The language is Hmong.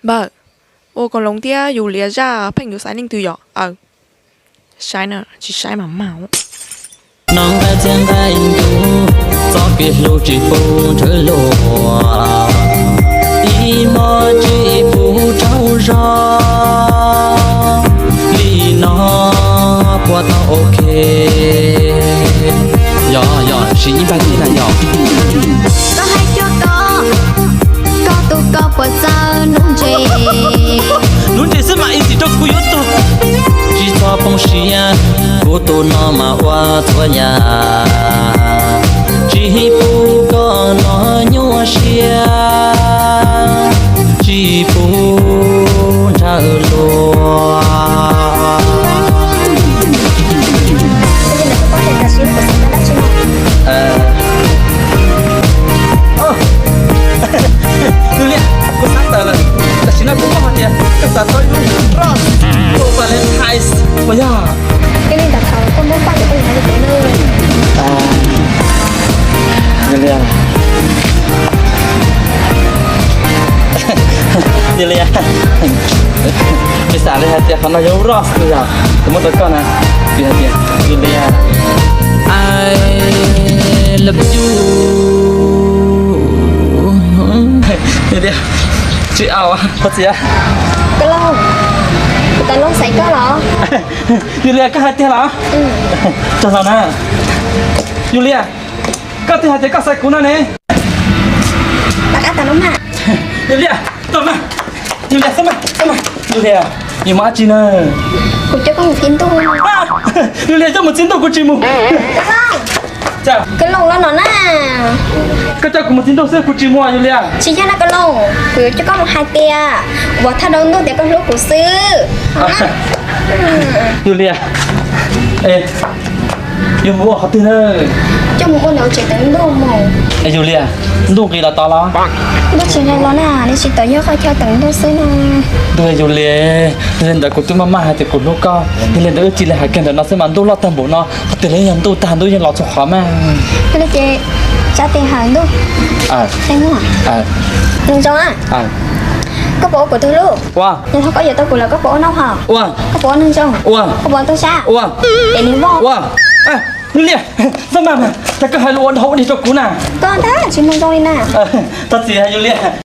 Npawg, ua Koos Loos thiab Yus Lias zaj pheej yuav xaiv leej twg yom? Aw, saib na, tsis saib mas mag. Noj nqaij txiag nqaij ncuv, txoj kev hlub tsis pub nthwv luag, ib hmos tsis pub tsaug zog, li no puas tau ok? Yog, yog, siv ib npag tib na yog. Koj hais cuag koj, koj tus koj puas txawj nuv ntses? Nuv ntses xwb mas easy rau kuv yuav tug. Tsis txhob poob siab, kuv tus no mas ua txhua yam, tsis pub koj no nyuaj siab, tsis pub nthwv luag. Yus Lias, kuv xav tawm lawm, tam sim no kuv paub hais tias koj xav tau ib lub roj Valentine uas yog. Yog li ntawd thaum koj muab paj ces koj yuav hais li ntawd. Yus Lias, Yus Lias, nws xav li hais tias qhov no yog lub roj no yog kuv muab rau koj na. Vim hais tias Yus Lias, I love you. Yus Lias, tsis au, thov txim. Koj Looj, kuv tau Looj xaiv koj los? Yus Lias, koj hais tiag los? Txog los na. Yus Lias, koj twb hais tias koj xaiv kuv no ne. Yus Lias, tau na. Yus Lias, xab mas, xab mas. Yus Lias, yus mus dab tsi na? Kuv coj koj mus txiv ntuj. Yus Lias, coj mus txiv ntuj kuv tsis mus. Koj Looj los no na. Koj coj kuv mus txiv ntuj xwb kuv tsis mus Yus Lias. Tsis yog na Koj Looj, kuv yuav coj koj mus hais tias, ua thaj rau ntuj tias koj hlub kuv xwb. Yus Lias, yuav mus ua qhov twg na? Coj mus ua ntawm tsev teev ntuj mus. Yus Lias, ntuj nqis los tod los? Ntuj tsis nqis los na, nws tsis tawm, yog qhov chaw teev ntuj xwb na. Ntuj, Yus Lias, yog li ntawd kuv twb maj maj hais tias kuv hlub koj, yog li ntawd wb cia li hais kiag ntawm no xwb mas ntuj loj tag npaum no, qhov twg los yog ntuj tag, ntuj yeej los txhua qhov mas. Yog li ces tsab tes hawm ntuj. Neeg zoo, koj puas ua kuv tus hlub? Yog thaum koj yuav tau kuv lawm koj puas ua noj haus? Koj puas ua neeg zoo? Koj puas ua tub sab? Ces nws voj. Yus Lias, xab mas, cas koj hais lus ua dhau ua dig rau kuv na? Koj ntag tsis mloog zoo li na. Thov txim Yus Lias.